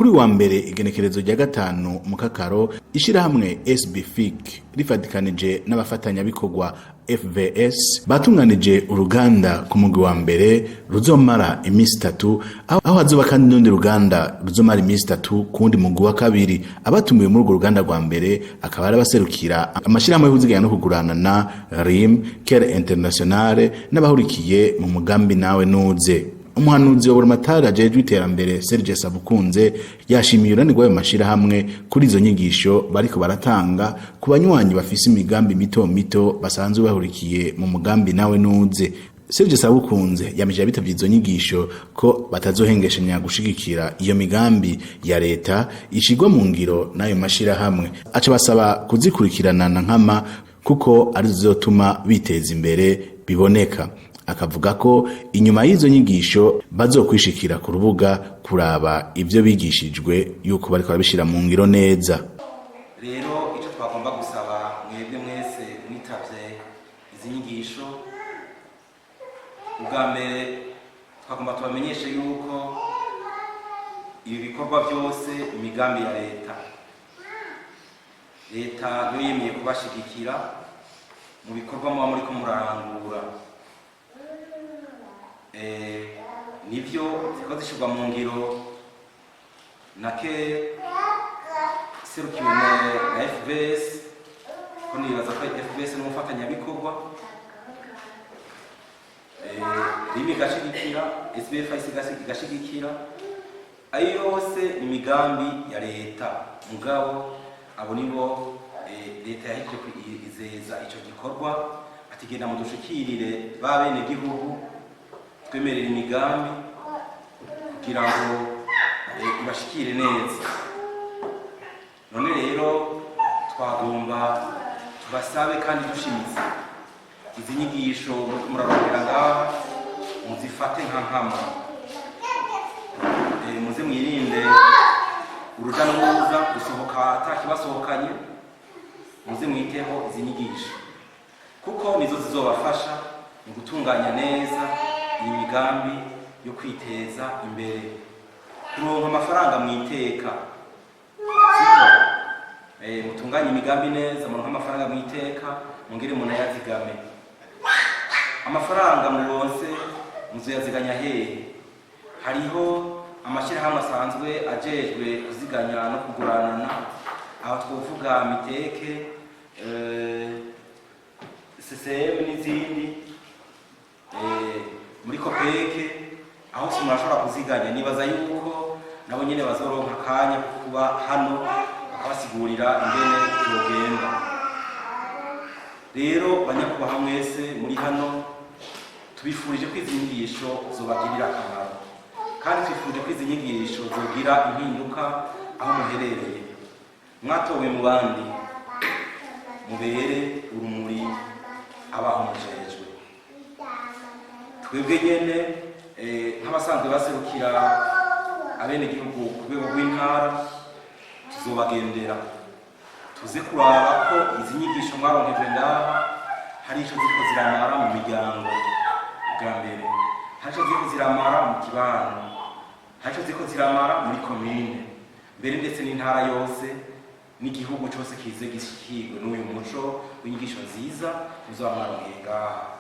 Kuri wa mbere, igenekerezo rya 5 Mukakaro, ishirahamwe SBFIC rifatikanije n'abafatanyabikorwa FVS batunganije uruganda ku mugwi wa mbere ruzomara iminsi 3, aho hazoba kandi n'urundi ruganda ruzomara iminsi 3 ku wundi mugwi wa kabiri. Abatumiwe muri urwo ruganda rwa mbere akaba ari abaserukira amashirahamwe y'ukuziganya no kugurana na RIM, Care Internationale n'abahurikiye mu mugambi Nawe Nuze. Umuhanuzi wa Buramatari ajejwe iterambere, Serge Sabukunze, yashimiye urunani rw'ayo mashirahamwe kuri izo nyigisho bariko baratanga ku banywanyi bafise imigambi mito mito basanzwe bahurikiye mu mugambi Nawe Nuze. Serge Sabukunze yamije abitavye izo nyigisho ko batazohengeshanya gushigikira iyo migambi ya leta ishigwa mu ngiro n'ayo mashirahamwe, aca basaba kuzikurikirana na nkama kuko arizo zizotuma biteza imbere biboneka. Akavuga ko inyuma y'izo nyigisho bazokwishikira ku rubuga kuraba ivyo bigishijwe yuko bariko barabishira mu ngiro neza. Rero icyo twagomba gusaba mwebwe mwese mwitavye izi nyigisho, ubwa mbere twagomba tubamenyeshe yuko ibi bikorwa byose imigambi ya leta, leta niyo yemeye kubashigikira mu bikorwa muba muriko murarangura. Nivyo ziko zishirwa mu ngiro na ke serukiwe na FVS, ko nibaza ko FVS n'umufatanyabikorwa, RIM igashigikira, SBF igashigikira, ayo yose ni imigambi ya leta. Mugabo abo nibo leta yahejeje kwizeza ico gikorwa, ati genda mudushikirire ba bene gihugu twemerera imigambi kugira ngo ibashikire neza. None rero twagomba tubasabe kandi dushimitse, izi nyigisho murarondera ngaha muzifate nka nkama. Muze mwirinde uruja n'uruza gusohoka atakibasohokanye. Muze mwiteho izi nyigisho kuko nizo zizobafasha mu gutunganya neza iyi migambi yo kwiteza imbere, kuronka amafaranga mwiteka, siko? Mutunganye imigambi neza, muronke amafaranga mwiteka, mungere munayazigame. Amafaranga muronse muzoyaziganya hehe? Hariho amashyirahamwe asanzwe ajejwe kuziganya no kuguranana, aho twovuga Miteke, CCM n'izindi, muri Kopeke, aho hose murashobora kuziganya. Nibaza yuko nabo nyene bazoronka akanya ko kuba hano bakabasigurira ingene vyogenda. Rero banyakubaha mwese muri hano, tubifurije ko izi nyigisho zobagirira akamaro, kandi twifurije ko izi nyigisho zogira impinduka aho muherereye. Mwatowe mu bandi, mubere urumuri abaho mujejwe. Twebwe nyene nk'abasanzwe baserukira abenegihugu ku rwego rw'intara, tuzobagendera tuze kuraba ko izi nyigisho mwaronkejwe ngaha hari ico ziriko ziramara mu miryango bwa mbere, hari ico ziriko ziramara mu kibano, hari ico ziriko ziramara muri komine mbere, ndetse n'intara yose n'igihugu cose kize gishikirwe n'uyu muco w'inyigisho nziza muzoba mwaronkeye ngaha.